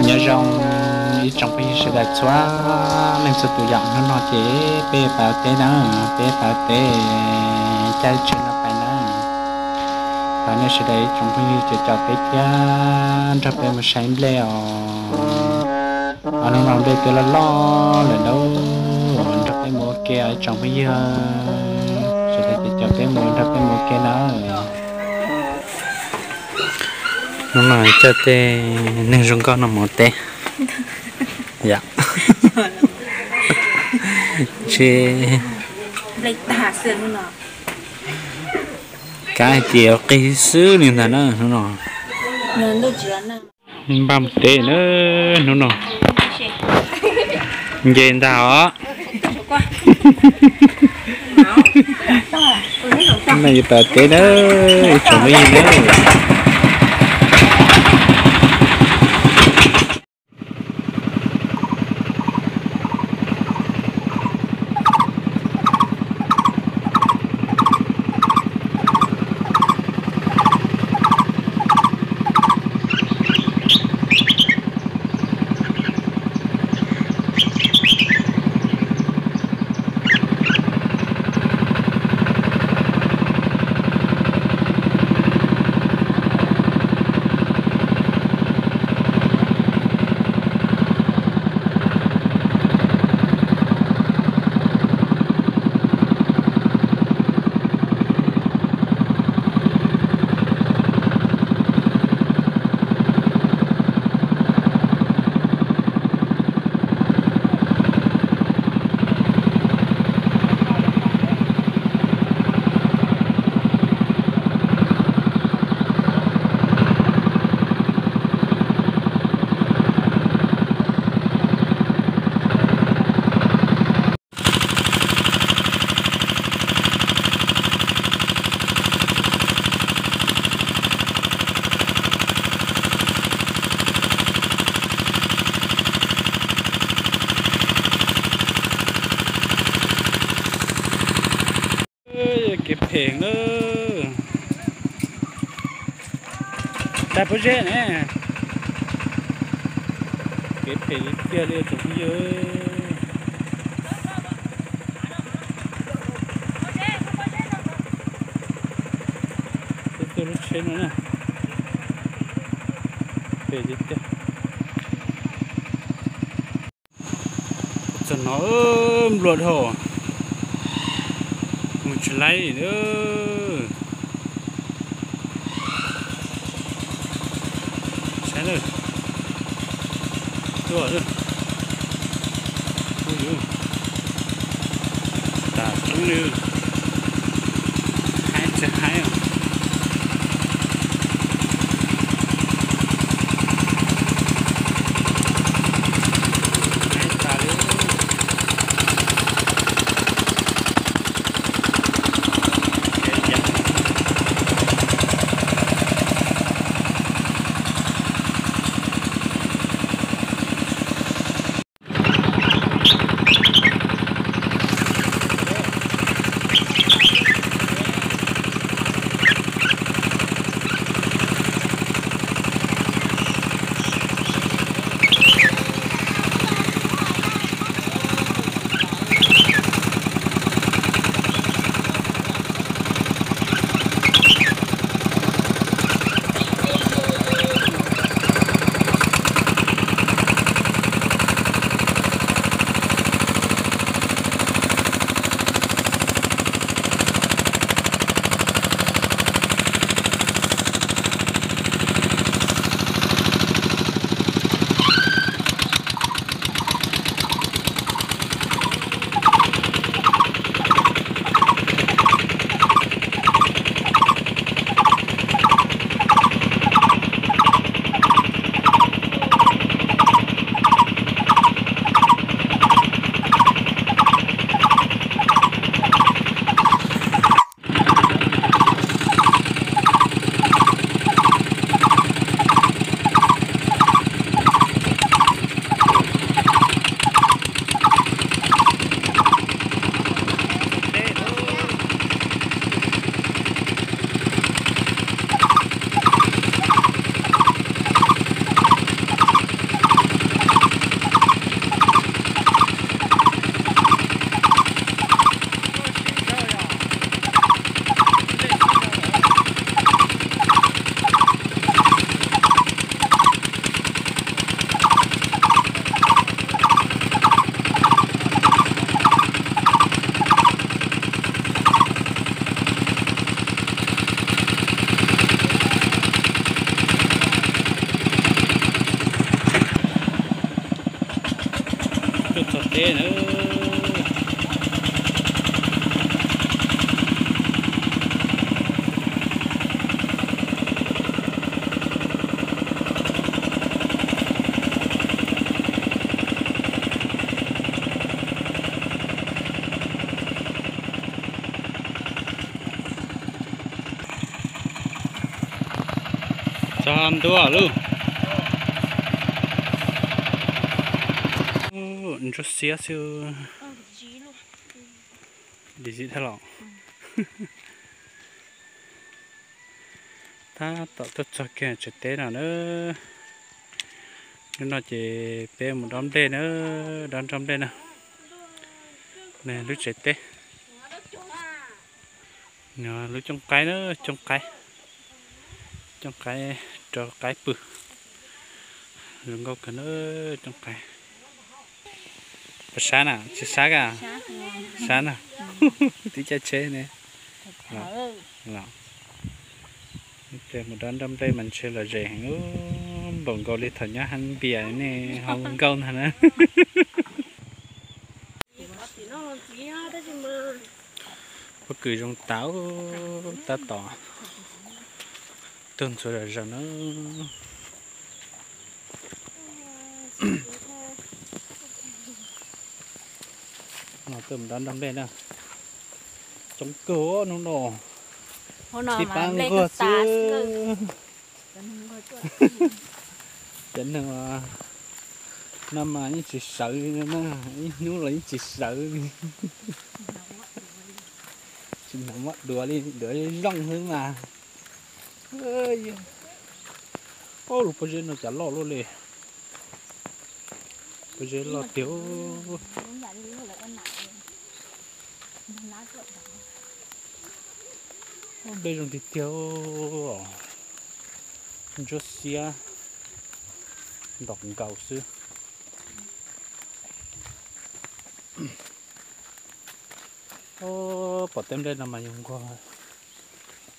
Nyob zoo ib tsoom phooj ywg sawv daws txhua leej txhua tus yom, hnub no ces peb pais ua teb na, peb pais ua teb, caij tsheb no pais na. Thov nej sawv daws ib tsoom phooj ywg caum caum peb thiab nrog peb mus saib nplej os. Hnub no nplej twb loj loj lawm na, nrog peb mus ua ke os ib tsoom phooj ywg. Sawv daws caum caum peb mus, nrog peb mus ua ke na. Hnub no coj tej neeg zoo nkauj no mus ua teb. Yom. Tsis, kav hais tias ua qig xwb li ntag na hnub no. Npaj mus teb na hnub no. Nce ntag os. Hnub no yuav pais teb na, ib tsoom phooj ywg na. Kev phem na. Tag pob zeb ne. Kev phem tiag li tsoom phooj ywg. Tuaj lub tsheb no na. Phem tiag tiag. Txog no nplua dhau, mus tsis laib li. Saib na, tuaj, ua yus tas tub li, haib tsis haib. Teb na. Txog ntua lawm. Ntsuab xiab xwb. Dim zim thiab los. Tab tom tuaj txog kiag tsev teb no na. Hnub no ces peb mus dob nplej na, dob nroj nplej na. Lub tsev teb. Lub cooj qaib na, cooj qaib. Cooj qaib rau qaib pw. Zoo nkauj kawg na, cooj qaib. Puas sab na? Tsis sab ka? Sab na. Tib caj tsheb ne. Los, mus dob nroj nplej mas ntshe lom zem heev, npaum nkaus li thaum nyob hab npias nej ho nkauj ntag na. Pob kws zoo tas, tab tom tuaj ntxuav zom zaws na. No tuaj mus dob nroj nplej na. Coob kawg hnub no. Tib pab nquag xwb. Cov neeg no mas yeej tsis sawv li na, ib hnub los yeej tsis sawv li. Tsis hnav mab duav li, duav zoo xwb mas. Ub, lub pob zeb no cas loj luaj li. Pob zeb loj tiag. Nplej zoo tiag tiag. Ntsuab xiab ntom nkaus xwb. Pom tej nplej no mas yus nquag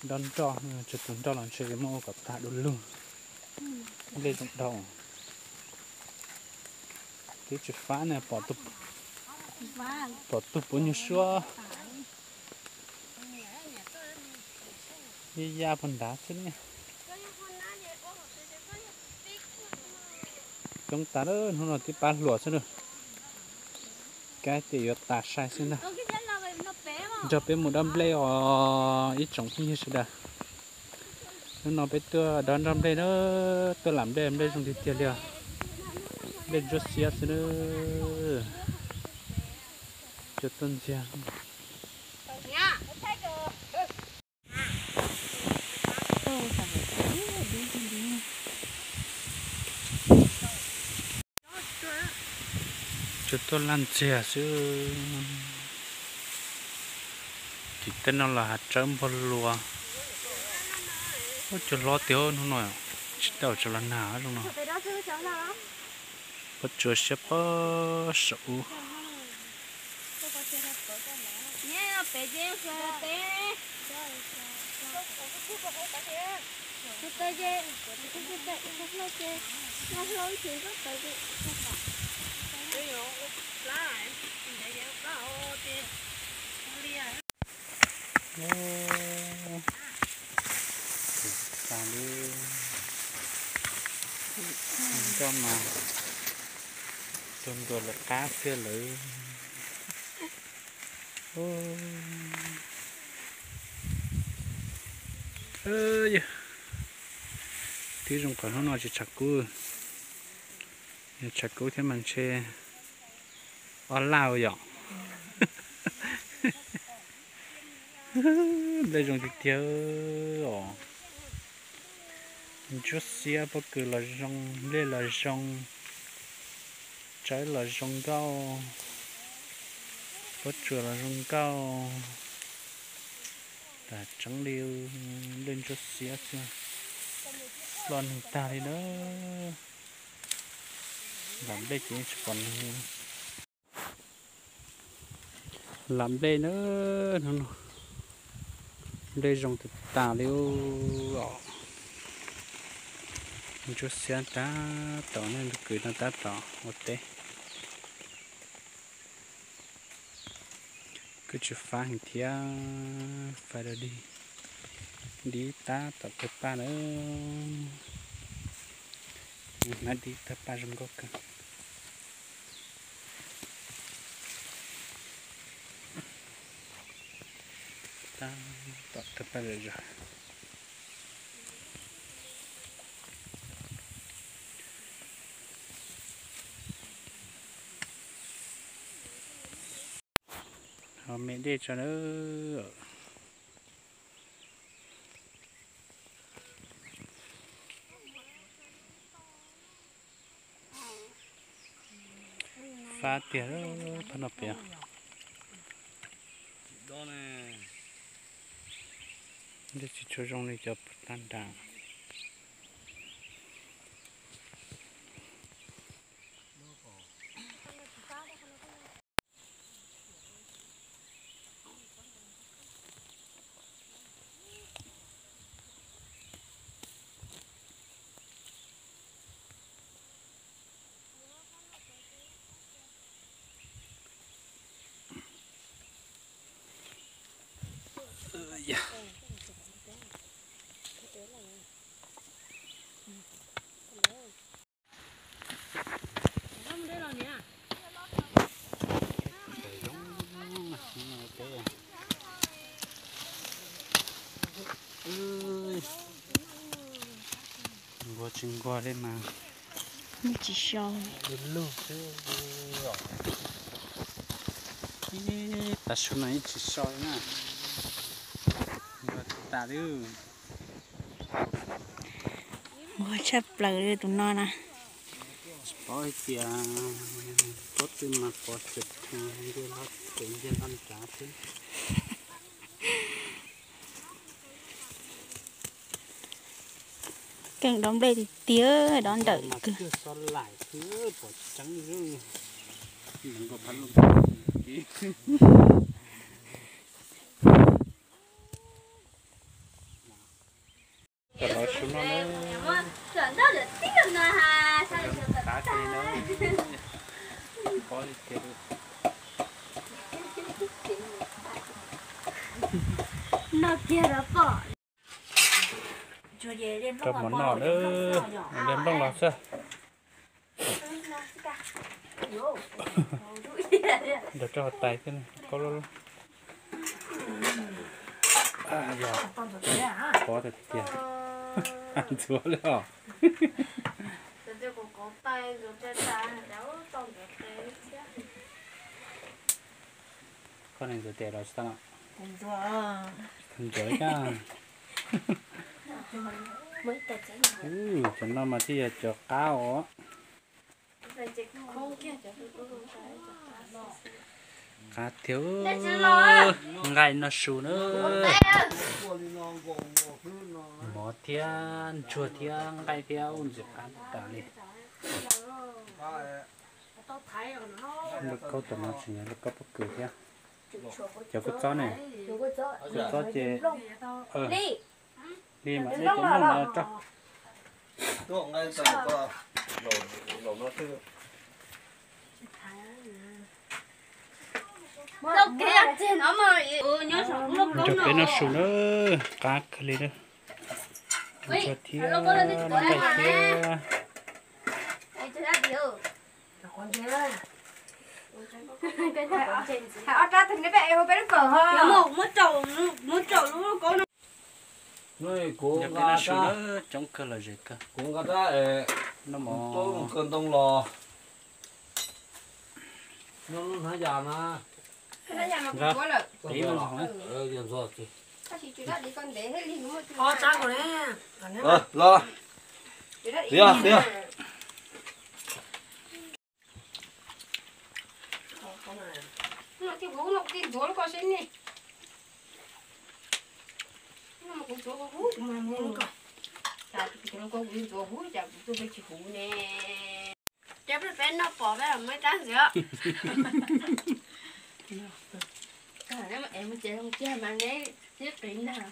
dob nroj, tsis tus nroj los ntshe yuav muaj ua kom tag du lug. Nplej zoo dhau. Twb tsis fab ne, pom tus puav nyuag suab ya ya puag nrad xwb ne. Coob tas, hnub no tib pab hluas xwb na. Kab ces yuav tas sai xwb ntag. Nrog peb mus dob nplej os, ib tsoom phooj ywg sawv daws. Hnub no peb tuaj dob nroj nplej na, tuaj lam nplej, nplej zoo tiag tiag li os. Nplej ntsuab xiab xwb na. Cua tuaj ntxiag. Cua tuaj laj ntxiag xwb. Tim tej no los hav tsawb npog lua. Ub, cua hlob tiag hnub no, tsis tau tso los nag zoo no. Pob tsuas siab pob saum ub. Ub, tas li. Nroj mas tuag ntua lawv qab kiag lawm. Yog, twb zoo qhov hnub no tsis tshav kub. Yog tshav kub thiab mas ntshe ob laj yom. Nplej zoo tiag tiag os. Ntsuab xiab, pob kws los zoo, nplej los zoo, tsawb los zoo nkauj, pob tsuas los zoo nkauj. Tas tseeb li, nplej ntsuab xiab xwb, loj neeg tag li na. Lam nplej ces yeej tsis pom neeg li. Lam nplej na, hnub no nplej zoo tas tas li os. Ntsuab xiab tab tom, nej kwv no tab tom ua teb. Kuj tsis fab heev thiab, fab dog dig, dib tab tom tawg paj na. Hnab dib tawg paj zoo nkauj kawg. Tab tom tawg paj zom zaws. Ho me dej tso na. Fab tiag, phab no pem. Dej tsis tshua zoo li cov puag ta nrad. Nquag tsis nquag li mas, tsis so, lug lug xwb. Ib tav su no yeej tsis so li na. Nquag tas li. Nquag tshaj plaws li tus no na. Tsis paub hais tias pob tw mas pov tseem nce hlo, tseem nce hlo nrad xwb. Keej dob nplej tiag tiag, dob ntawm kawg. Cov lov su no na, qab kiag li na. Rau mov noj na, de nplooj los xwb. Nrog rau hauv tais thiab, kaub lub lub. Yog, pov tiag tiag. Ntxuav li os. Koj niam ntxuav tes los tsis tau? Ntxuav li koj. Cov no mas thiaj yog cov qab os. Qab tiag, nqaij noj su na. Mov thiab ntsuag thiab nqaij thiab ub ntxim qab tas li. Lub kaub tom no tseem yog lub kaub pob kws thiab. Cov kua txob ne, kua txob ces li mas ib cov nplooj no rau. Nrog peb noj su na, qab kawg li na. Ntsuag thiab nqaij thiab. Cov peb noj su na, coob kawg lom zem kawg. Noj mov kawg ntoo los. Noj lub hnav yas na. Nqa, peb noj ntxuag. Los, los. Tiag, tiag. Ces peb noj pom peb muaj ib rab ntxiv. Es mus tsev zoo kiag mas neb sib qiv ntag.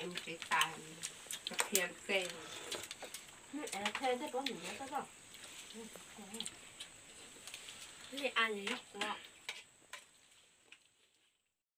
Mus tsev tas, qhia tej, tej pob mus nyob toj toj. Li a nws yog kuv.